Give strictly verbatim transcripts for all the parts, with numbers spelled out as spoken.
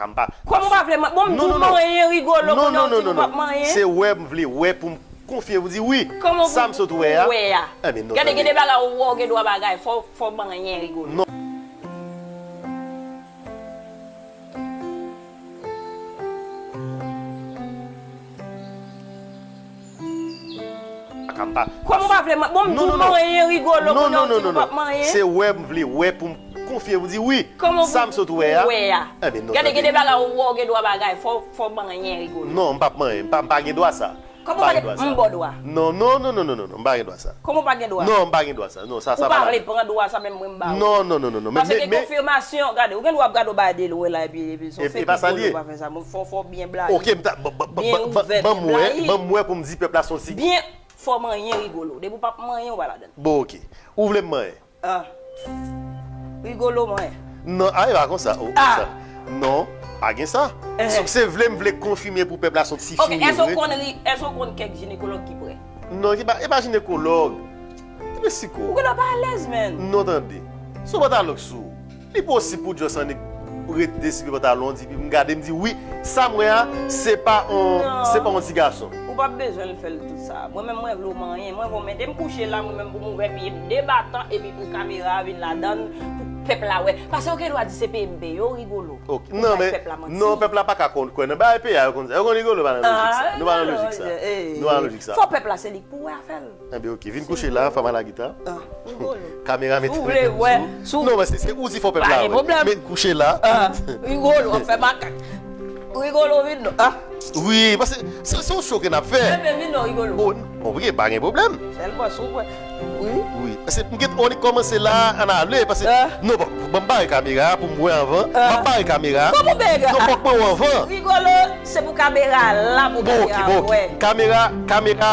M pa. Kòman w pa vle man-, bon, m di w manyen, Rigolo, kounye a w di m p ap manyen? Se wè m vle wè pou m konfime pou m di wi. Sa m sot wè a. Gade, gen de bagay ou wè, w gen dwa bagay, fò, fò manyen, Rigolo. Non. Kòman w pa vle man-, bon, m di w manyen, Rigolo, kounye a w di m p ap manyen? Se wè m vle wè pou m konfime pou m di wi. Sa m sot wè a. Gade, gen de bagay ou wè, w gen dwa bagay, fò, fò manyen, Rigolo. Non, m p ap manyen, m pa, m pa gen dwa sa. Kòman w pa gen, m ba w dwa? Non, non, non, m pa gen dwa sa. Kòman w pa gen dwa? Non, m pa gen dwa sa. Non, sa, sa pa la. Ou pa vle pran dwa sa, menm mwen m ba ou. Non, non, non, non, non. Paske gen konfimasyon, gade, ou gen dwa ap gade w bay de lwen la, epi, epi se yon fake Rigolo, pa fè sa. Fò, fò byen blayi. Ok, m ta, ban m wè, ban m wè pou m di pèp la se yon ti. Byen, fò manyen, Rigolo. Depi w p ap manyen, ou pa ladann. Bon, ok. Ou vle m manyen? Ah. Rigolo, manyen. Non, a, e pa konsa. Oh, konsa. Non, pa gen sa. Se, se vle m vle konfime pou pèp la se yon ti fi m ye vre. Ok, èske w konn ri-, èske w konn kèk jinekològ ki prè? Non, e pa, e pa jinekològ. Ti mesiko. Ou gen dwa pa alèz, menn. Non, tande. Se yon pantalon k sou ou. Li posib pou just annik ret desi pantalon, di, m gade, m di, wi, sa m wè a, se pa on, se pa on ti gason. Ou p ap bezwen l fè l tout sa. Mwen menm, mwen vle w manyen. Mwen vle w mete m kouche la, mwen menm, pou m ouvè pye m de batan, epi pou kamera a vin ladann, pou pèp la wè. Paske yo gen dwa di se peyi m peye, yo Rigolo. Ok. Non, men, non, pèp la pa ka konn, kwè nan bagay peyi a, yo konn sa. Yo konn Rigolo pa nan lojik sa. Nou pa nan lojik sa. Nou pa nan lojik sa. Fò pèp la, se li k pou wè afè l. Enben, ok, vin kouche la, fè m al la gita. Ah, Rigolo. Kamera mete. Si w vle wè, si w... Non, men se, se ou di fò pèp la wè. Pa gen pwoblèm. Men kouche la. Ah, Rigolo, w ap fè makak. Rigolo, vin non. Ah. Wi, paske se, se yon show ke n ap fè. Enben, vin non, Rigolo. Oh, bon, wi, pa gen pwoblèm. Sèlman si w wè. Wi. Wi, paske m gen, on kòmanse la, ann ale, paske, non, bon, ban m bare kamera pou m wè anvan. M ap bare kamera. Kòman w bare? Non, fòk mwen wè anvan. Rigolo, se pou kamera la, pou kamera wè. Bon, ok, bon, ok. Kamera, kamera,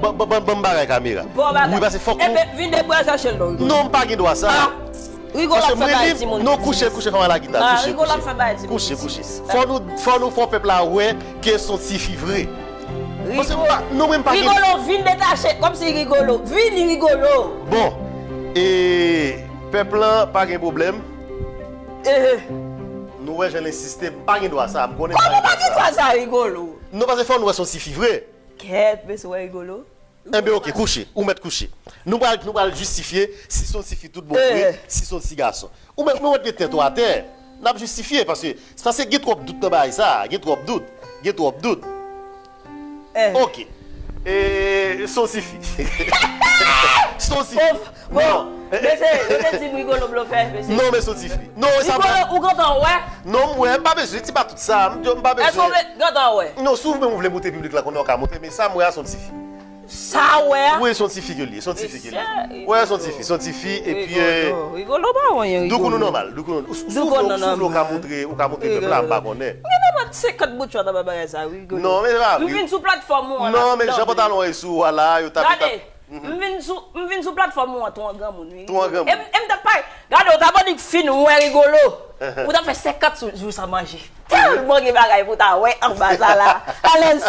Ban, ban, ban, ban m bagay kamera. Bon bagay. Wi, paske fòk nou... Enben, vin debwazè chèn non, Rigolo. Non, m pa gen dwa sa. Ah, Rigolo ap fè bagay timoun. Non, kouche, kouche, fè m al la gita. Ah, kouche, Rigolo ap fè bagay timoun. Kouche, kouche. Fò nou, fò nou fè pèp la wè ke se yon tifi vre. Paske m pa, non, men m pa gen... Rigolo, vin detache, kòmsi Rigolo. Vini, Rigolo. Bon, e, pèp lan pa gen pwoblèm. Eh. Nou wè jan l ensiste, m pa gen dwa sa, m konnen m pa gen dwa sa. Kòman w pa gen dwa sa, Rigolo? Non, paske fò nou wè se yon tifi vre. Kèt, mesye, wè Rigolo. Enben, ok, kouche. Ou mèt kouche. Nou pral, nou pral jistifye si se yon tifi tout bon vre, si se yon ti gason. Ou mèt, nou mèt gen tèt ou atè. N ap jistifye, paske, paske gen twòp dout nan bagay sa, gen twòp dout, gen twòp dout. Ok. E, se yon tifi. Se yon tifi. Bon, mesye, yo te di m Rigolo blofè, mesye. Non, men se yon tifi. Non, sa pa. Rigolo, ou gentan wè? Non, m wè, m pa bezwen, di pa tout sa, m, m pa bezwen. Èske w gentan wè? Non, si w menm ou vle montre piblik la konnen w ka montre, men sa m wè a se yon tifi. Sa w wè a? Wi, se yon tifi ke li ye, se yon tifi ke li ye. Wi, se yon tifi, se yon tifi, epi, e, Rigolo, Rigolo pa wè anyen, Rigolo. Doukounou nòmal, doukounou. Ou, ou, si w vle, si w vle, ou ka montre, ou ka montre pèp la, m pa konnen. M gen nenpòt senkant bout chwa nan bagay sa, Rigolo. Non, men se pa vre. M vin sou platfòm ou an la. Non, men jan pantalon an ye sou ou a la, yo t ap, yo t ap. Gade. M vin sou, m vin sou platfòm ou an tou an granmoun, wi. Tou an granmoun. E m, e m t ap pale. Gade, w t ap annik fin wè Rigolo. Ou t ap fè senkant jou san manje. Tèlman gen bagay pou w ta wè anba sa la. Alèz.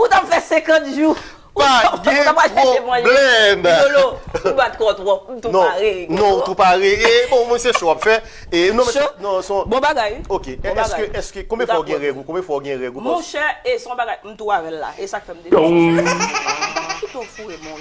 Ou t ap fè senkant jou. Ou t ap, ou t ap al chèche manje. Pa gen pwoblèm. Rigolo, ou bat kò w twòp. M tou pare, Rigolo. Non, ou tou pare. E, bon, mwen se cho w ap fè. E, non, men, non, se yon... Bon bagay, wi. Ok. Èske, èske, konbyen fwa w gen règ ou? Konbyen fwa w gen règ ou? Monchè, e se yon bagay, m tou avè l la. E sa k fè m deplase. Kite w foure, mon.